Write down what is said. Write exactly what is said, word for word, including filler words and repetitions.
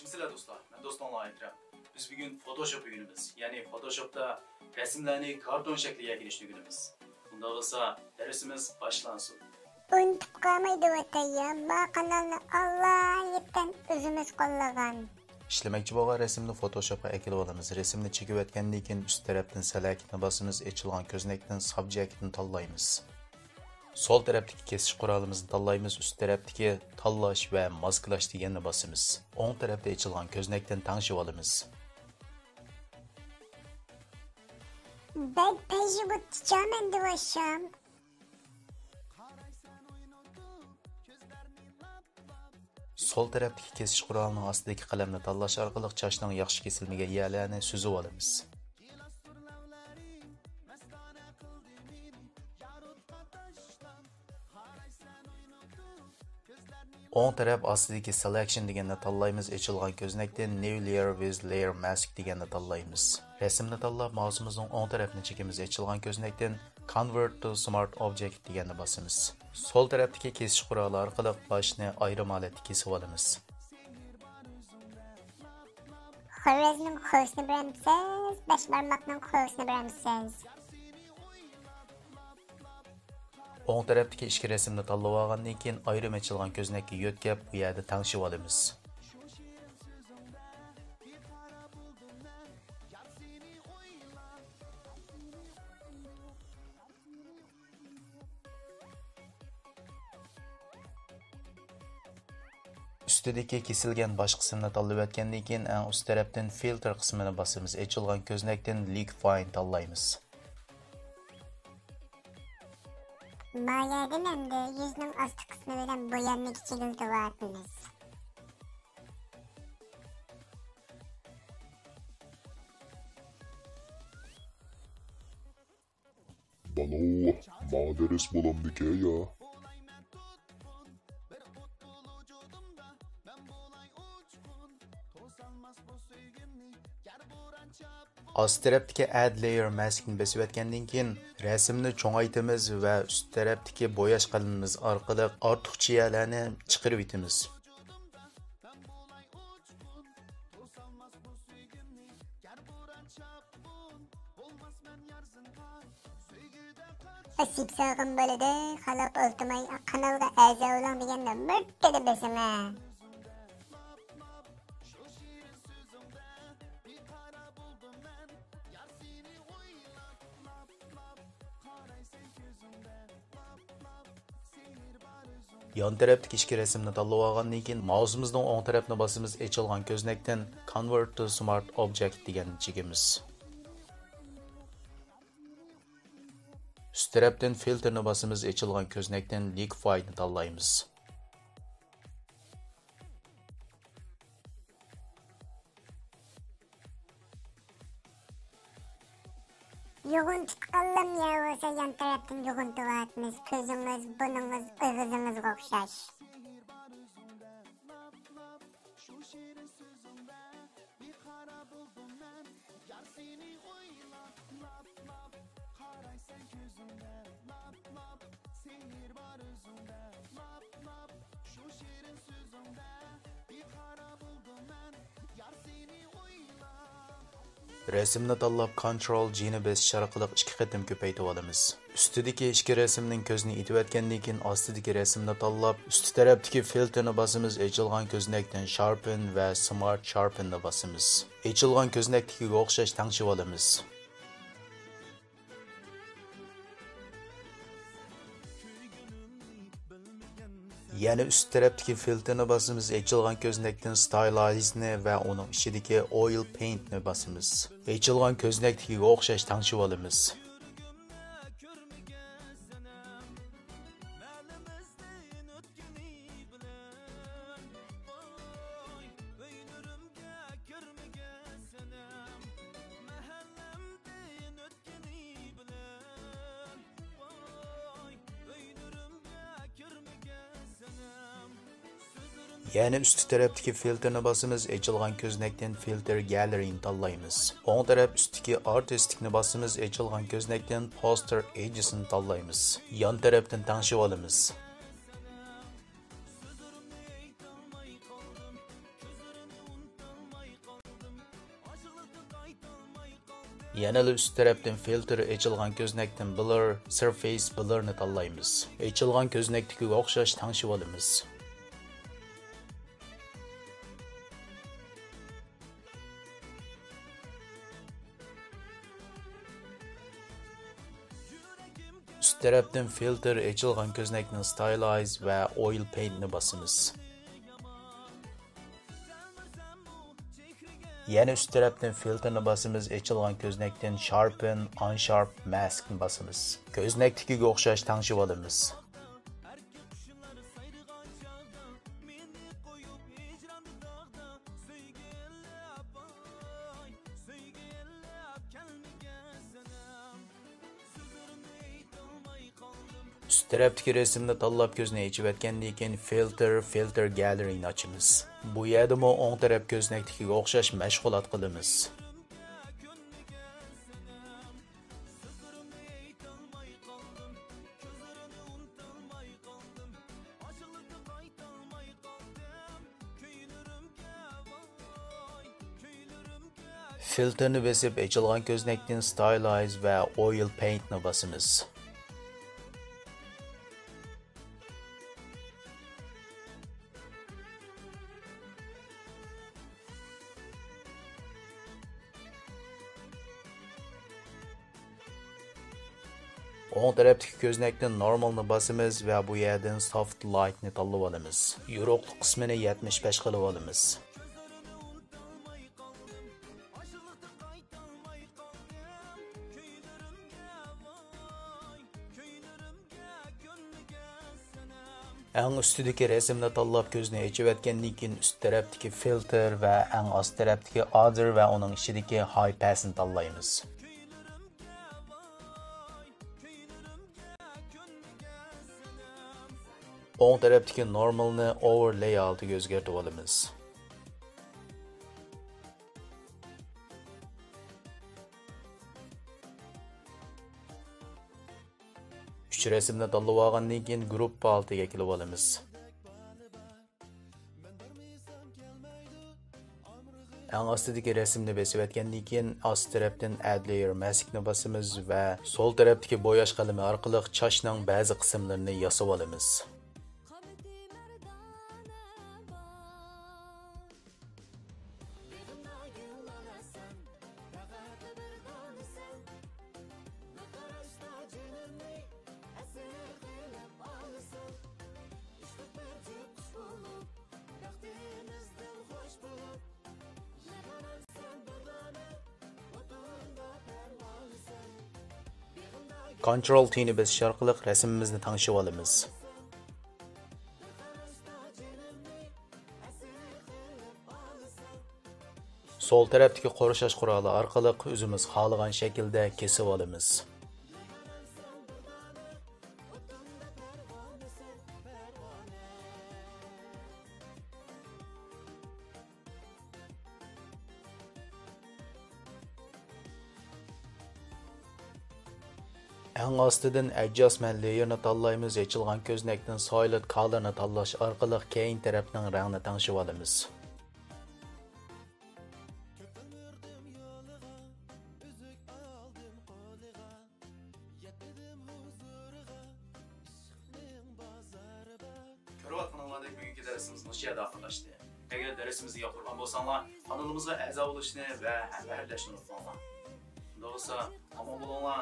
كىمسىلەر دوستلار؟ مەن دوستۇڭلار ئەكرەم. بىز بۈگۈن فوتوشوپ ئۆگىنىمىز. يەنى فوتوشوپتا رەسىملەرنى كارتون شەكلىگە ئەكىرىشنى ئۆگىنىمىز. ئۇنداق بولسا دەرسىمىز باشلانسۇن. ئۇنتۇپ قالماي دەۋاتاي يا، ما قانالنى ئالايىتەن ئۆزىمىز قوللىغان. ئىشلىمەكچى بولغان رەسىمنى فوتوشوپقا ئەكىلىۋالىمىز. رەسىمنى چېكىۋەتكەندىن كېيىن ئۈست تەرەپتىن سېلېكتنى باسىمىز، ئېچىلغان كۆزنەكتىن سابجېكتنى تاللايمىز. سول تەرەپتىكى كېسىش قورالىمىزنى تاللايمىز، ئۈست تەرەپتىكى تاللاش ۋە ماسكىلاش دېگەننى باسىمىز. ئوڭ تەرەپتە ئېچىلغان كۆزنەكتىن تەڭشىۋالىمىز. بەك پەيزى بوپتىچۇ مەندە ئوخشاپ. سول تەرەپتىكى كېسىش قورالىنىڭ ئاستىدىكى قەلەمنى تاللاش ئارقىلىق چاچنىڭ ياخشى كېسىلمىگەن يەرلەرنى سۈزۈۋالىمىز. ئوڭ تەرەپ ئاستىدىكى سېلېكشن دېگەننى تاللايمىز، ئېچىلغان كۆزنەكتىن New Layer with Layer Mask دېگەننى تاللايمىز. رەسىمنى تاللاپ، مائۇسىمىزنىڭ ئوڭ تەرەپىنى چېكىمىز، ئېچىلغان كۆزنەكتىن Convert to Smart Object دېگەننى باسىمىز. سول تەرەپتىكى كېسىش قورالى ئارقىلىق باشنى ئايرىم ھالەتتە كېسىۋالىمىز. خورەزنىڭ قوۋۇسىنى بىلەمسىز؟ بەش بارماقنىڭ قوۋۇسىنى بىلەمسىز؟ ئوڭ تەرەپتىكى ئىككى رەسىمنى تاللىۋالغاندىن كېيىن، ئايرىم ئېچىلغان كۆزنەككە يۆتكەپ، بۇ يەردە تەڭشىۋالىمىز. ئۈستىدىكى كېسىلگەن باش قىسمىنى تاللىۋەتكەندىن كېيىن، ئەڭ ئۈست تەرەپتىن فىلتىر قىسمىنى باسىمىز. ئېچىلغان كۆزنەكتىن Liquify نى تاللايمىز. ما يەردىن ئەمدى يۈزنىڭ ئاستى قىسمى بىلەن بۇ يەرنى كىچىكلىتىۋاتىمىز. بالو، ماڭا دەرس بولامدىكەن يا؟ ئاست تەرەپتىكى Add Layer Mask نى بېسىۋەتكەندىن كېيىن، رەسىمنى چوڭايتىمىز ۋە ئۈست تەرەپتىكى بوياش قەلىمىمىز ئارقىلىق ئارتۇقچە يەرلەرنى چىقىرىۋېتىمىز. ئاسىپ سالغان بولىدۇ، خالاپ ئولتۇرماي قانالغا ئەزا بولۇڭ دېگەننى مىرتتىدە بېسىڭە. يان تەرەپتىكى ئىككى رەسىمنى تاللىۋالغاندىن كېيىن، مائۇسىمىزنىڭ ئوڭ تەرەپنى باسىمىز، ئېچىلغان كۆزنەكتىن Convert to Smart Object دېگەننى چېكىمىز. ئۈست تەرەپتىن فىلتىرنى باسىمىز، ئېچىلغان كۆزنەكتىن Liquify نى تاللايمىز. يوغىنىتىپ قالدىم يا بولسا يان تەرەپتىن يوغىنىتىۋاتىمىز. كۆزىڭىز، بۇرنىڭىز، ئېغىزىڭىزغا ئوخشاش. رەسىمنى تاللاپ، Ctrl G نى بېسىش ئارقىلىق ئىككى قېتىم كۆپەيتىۋالىمىز. ئۈستىدىكى ئىككى رەسىمنىڭ كۆزىنى ئېتىۋەتكەندىن كېيىن، ئاستىدىكى رەسىمنى تاللاپ، ئۈستى تەرەپتىكى فىلتىرنى باسىمىز، ئېچىلغان كۆزنەكتىن Sharpen ۋە Smart Sharpen نى باسىمىز. ئېچىلغان كۆزنەكتىكىگە ئوخشاش تەڭشىۋالىمىز. يەنە ئۈست تەرەپتىكى فىلتىرنى باسىمىز، ئېچىلغان كۆزنەكتىن Stylize نى ۋە ئۇنىڭ ئىچىدىكى Oil Paint نى باسىمىز. ئېچىلغان كۆزنەكتىكىگە ئوخشاش تەڭشىۋالىمىز. يەنە ئۈستى تەرەپتىكى فىلتىرنى باسىمىز، ئېچىلغان كۆزنەكتىن Filter Gallery نى تاللايمىز. ئوڭ تەرەپ ئۈستىكى Artistic نى باسىمىز، ئېچىلغان كۆزنەكتىن Poster Edges نى تاللايمىز. يان تەرەپتىن تەڭشىۋالىمىز. سۆزلىرىمنى ئېيتالماي قالدىم، كۆزلىرىنى ئۇنتۇپ يەنىلا ئۈست تەرەپتىن فىلتىر، ئېچىلغان كۆزنەكتىن بلۇر، سەرفەيس بلۇرنى تاللايمىز. ئېچىلغان كۆزنەكتىكىگە ئوخشاش تەڭشىۋالىمىز. ئۈست تەرەپتىن فىلتىر، ئېچىلغان كۆزنەكنىڭ ستايلايز ۋە ئويل پەينتنى باسىمىز. يەنە ئۈست تەرەپتىن فىلتىرنى باسىمىز، ئېچىلغان كۆزنەكتىن شارپېن، ئانشارپ، ماسكنى باسىمىز. كۆزنەكتىكىگە ئوخشاش تەڭشىۋالىمىز. ئۈست تەرەپتىكى رەسىمنى تاللاپ كۆزنى ئېچىۋەتكەندىن كېيىن فىلتىر، فىلتىر گالېرىنى ئاچىمىز. بۇ يەردىمۇ ئوڭ تەرەپ كۆزنەكتىكىگە ئوخشاش مەشغۇلات قىلىمىز. فىلتىرنى بېسىپ، ئېچىلغان كۆزنەكتىن ستايلايز ۋە ئويل پەينتنى باسىمىز. ئوڭ تەرەپتىكى كۆزنەكتىن نورمالنى باسىمىز ۋە بۇ يەردىن سوفت لايتنى تاللىۋالىمىز. يورۇقلۇق قىسمىنى يەتمىش بەش قىلىۋالىمىز. ئەڭ ئۈستىدىكى رەسىمنى تاللاپ كۆزنى ئېچىۋەتكەندىن كېيىن، ئۈست تەرەپتىكى فىلتىر ۋە ئەڭ ئاست تەرەپتىكى ئادېر ۋە ئۇنىڭ ئىچىدىكى ھاي پەسنى تاللايمىز. ئوڭ تەرەپتىكى نورمالنى ئوۋېرلەي ھالىتىگە ئۆزگەرتىۋالىمىز. ئۈچ رەسىمنى تاللىۋالغاندىن كېيىن گۇرۇپپا ھالىتىگە كېلىۋالىمىز. ئەڭ ئاستىدىكى رەسىمنى بېسىۋەتكەندىن كېيىن، ئاست تەرەپتىن ئەد لېيېر ماسكنى باسىمىز ۋە سول تەرەپتىكى بوياش قەلىمى ئارقىلىق چاچنىڭ بەزى قىسىملىرىنى ياسىۋالىمىز. كونترول تىنى بېسىش ئارقىلىق رەسىمىمىزنى تەڭشىۋالىمىز. سول تەرەپتىكى قورشاش قورالى ئارقىلىق ئۆزىمىز خالىغان شەكىلدە كېسىۋالىمىز. ئەڭ ئاستىدىن ئەدجاستمېنت لېيېرنى تاللايمىز، ئېچىلغان كۆزنەكتىن سايلېنت كالىرنى تاللاش ئارقىلىق كەينى تەرەپنىڭ رەڭنى تەڭشىۋالىمىز. كۆرۈۋاتقىنىڭلاردەك بۈگۈنكى دەرسىمىز مۇشۇ يەردە ئاخىرلاشتى. ئەگەر دەرسىمىزنى ياقتۇرغان بولساڭلار، قانىلىمىزغا ئەزا بولۇشنى ۋە ھەمبەھىرلەشنى ئۇنتۇماڭلار. ئۇنداق بولسا، ئامان بولۇڭلار،